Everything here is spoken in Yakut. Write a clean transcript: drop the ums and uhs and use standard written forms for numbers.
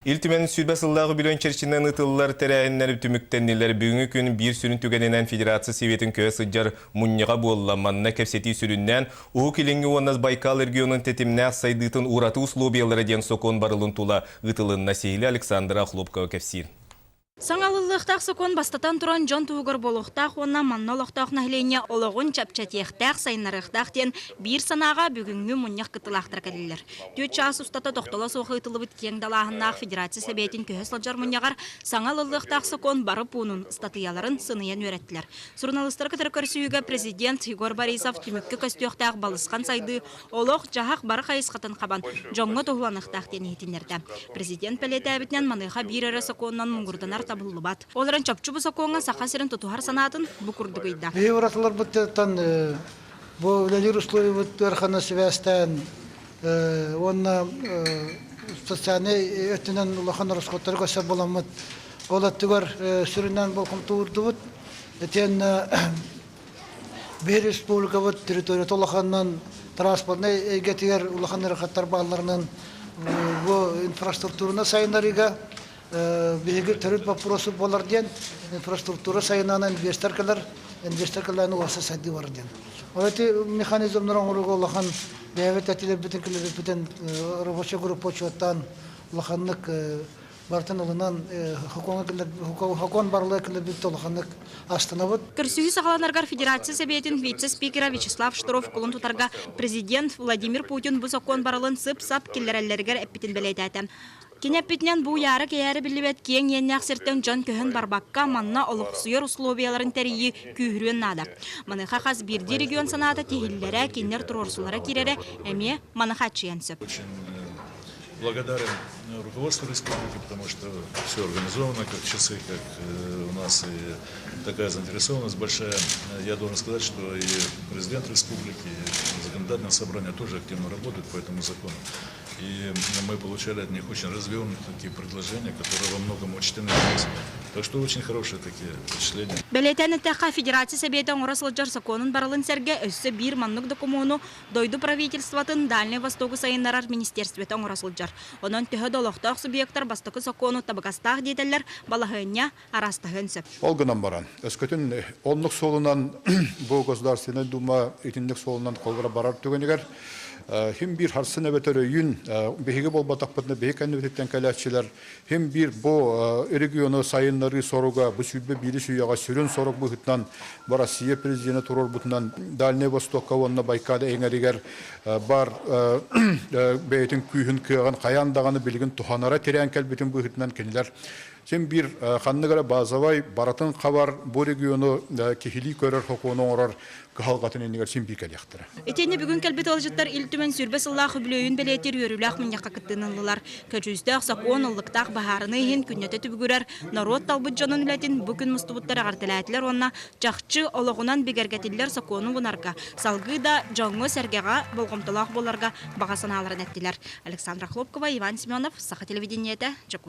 Ил Түмэн 20 сыллаах үбүлүөйүн чэрчитинэн ыытыллар тэрээһиннэр түмүктэннилэр. Бүгүҥҥү күн биир сүрүн түгэнинэн Федерация Сэбиэтин көһө сылдьар мунньаҕа буолла. Манна кэпсэтии сүрүннээн Уһук Илиҥҥи уонна Байкал регионун тэтимнээх сайдыытын ураты условиялара диэн сокуон барылын тула ыытылынна. Сиһилии Александра Охлопкова кэпсиир. Саҥа ылыллыахтаах сокуон бастатан туран дьон туһугар буолуохтаах уонна манна олохтоох нэһилиэнньэ олоҕун чэпчэтиэхтээх, сайыннарыахтаах диэн биир санааҕа бүгүҥҥү мунньах кыттыылаахтара кэллилэр. Түөрт чаас устата тохтоло суох ыытыллыбыт киэҥ далааһыннаах Федерация Сэбиэтин көһө сылдьар мунньаҕар саҥа ылыллыахтаах сокуон бары пуунун ыстатыйаларын сыныйан үөрэттилэр. Суруналыыстары кытары көрсүһүүгэ президент Егор Борисов түмүккэ көстүөхтээх балысхан сайдыы олох-дьаһах бары хайысхатын хабан дьоҥҥо туһуланыахтаах диэн иһитиннэрдэ. Президент бэлиэтээбитинэн, маныаха биир эрэ сокуонунан муҥурданар табыллыбат. Ол эрэн чопчу бу сокуоҥҥа Саха сирин тутуһар санаатын бу курдук ыйда. Биһиги уратыларбыттан Бу үлэлиир условиябыт ыарахана сибээстээн уонна социальнай өттүнэн улахан ороскуоттары көрсөр буоламмыт, ол өттүгэр сүрүннээн болҕомто уурдубут. Итиэннэ биир республикабыт территорията улаханынан транспортнай эйгэтигэр улахан ыарахаттар баалларынан бу инфраструктураны сайыннарыыга биһиги төрүт боппуруосу буолар диэн инфраструктура сайынынан инвестор кэлэр, инвестор кэлэн уопсай сайдыы барар диэн. Ол эти механизмнар оҥорууга улахан бэйэбит этилэрбитин киллэрбиппитин рабочая группа учуоттаан улаханнык барытын ылынан хокуон барылыгар киллэрбит улаханнык астынабыт. Көрсүһүү саҕаланарыгар Федерация Сэбиэтин вице-спикера Вячеслав Штыров кулун тутарга президент Владимир Путин бу сокуон барылын сып-сап киллэрэллэригэр эппитин бэлиэтээтэ. Кини эппитинэн, бу уйаара-кэйээрэ биллибэт киэҥ иэннээх сиртэн дьон көһөн барбакка, манна олохсуйар условияларын тэрийии күүһүрүөн наада. Маныаха хас биирдии регион санаата тиһиллэрэ, кинилэр туруорсуулара киирэрэ эмиэ маны хааччыйан сөп. Благодарен руководству республики, потому что все организовано как часы, как у нас и такая заинтересованность большая. Я должен сказать, что и президент республики, и законодательное собрание тоже активно работают по этому закону. И мы получали от них очень развернутые такие предложения, которые во многом учтены здесь. Так что очень хорошие такие впечатления. Бэлиэтээн эттэххэ, Федерация Сэбиэтэ оҥоро сылдьар сокуонун барылын сэргэ өссө биир маннык докумуону дойду правительствотын Дальнай Востогу сайыннарар министерствота оҥоро сылдьар. Онон төһө да олохтоох субъектар бастакы сокуону табыгастаах диэтэллэр, балаһыанньа араастаһыан сөп. Ол гынан баран, өскөтүн оннук суолунан бу Государственнай Дума итинник суолунан холборо барар түгэнигэр хим биир харсын эбэтэр өйүн биһиги буолбатахпытына биһи кэннибититтэн кэлээччилэр хим биир бу региону сайыннарыы соруга бу 21 үйэҕэ сүрүн сорук быһыытынан бу Россия президенэ туруорбутунан Дальнай Востокка уонна Байкал эҥэригэр бар бэйэтин күүһүн кыаҕын хайаан даҕаны билигин туһанара тирээн кэлбитин быһыытынан кинилэр Син биир ханнык эрэ базовай барытын хабар бу региону киһилии көрөр сокуону оҥорор кыһалҕатын иннигэр син биир кэлиэхтэрэ. Итиэннэ бүгүн кэлбит ыалдьыттар Ил Түмэн 20 сыллаах үбүлүөйүн бэлиэтиир үөрүүлээх мунньахха кыттыыны ыллылар. Көдьүүстээх сокуон ыллыктаах баһаарынай иһин күннэтэ түбүгүрэр норуот талбыт дьонун үлэтин бу күн мустубуттар эҕэрдэлээтилэр уонна чахчы олоҕунан бигэргэтиллэр сокуону ылынарга, салгыы да дьоҥҥо-сэргэҕэ болҕомтолоох буоларга баҕа санааларын эттилэр. Александра Хлопкова, Иван Семенов, Саха телевидениетэ, Дьокуускай.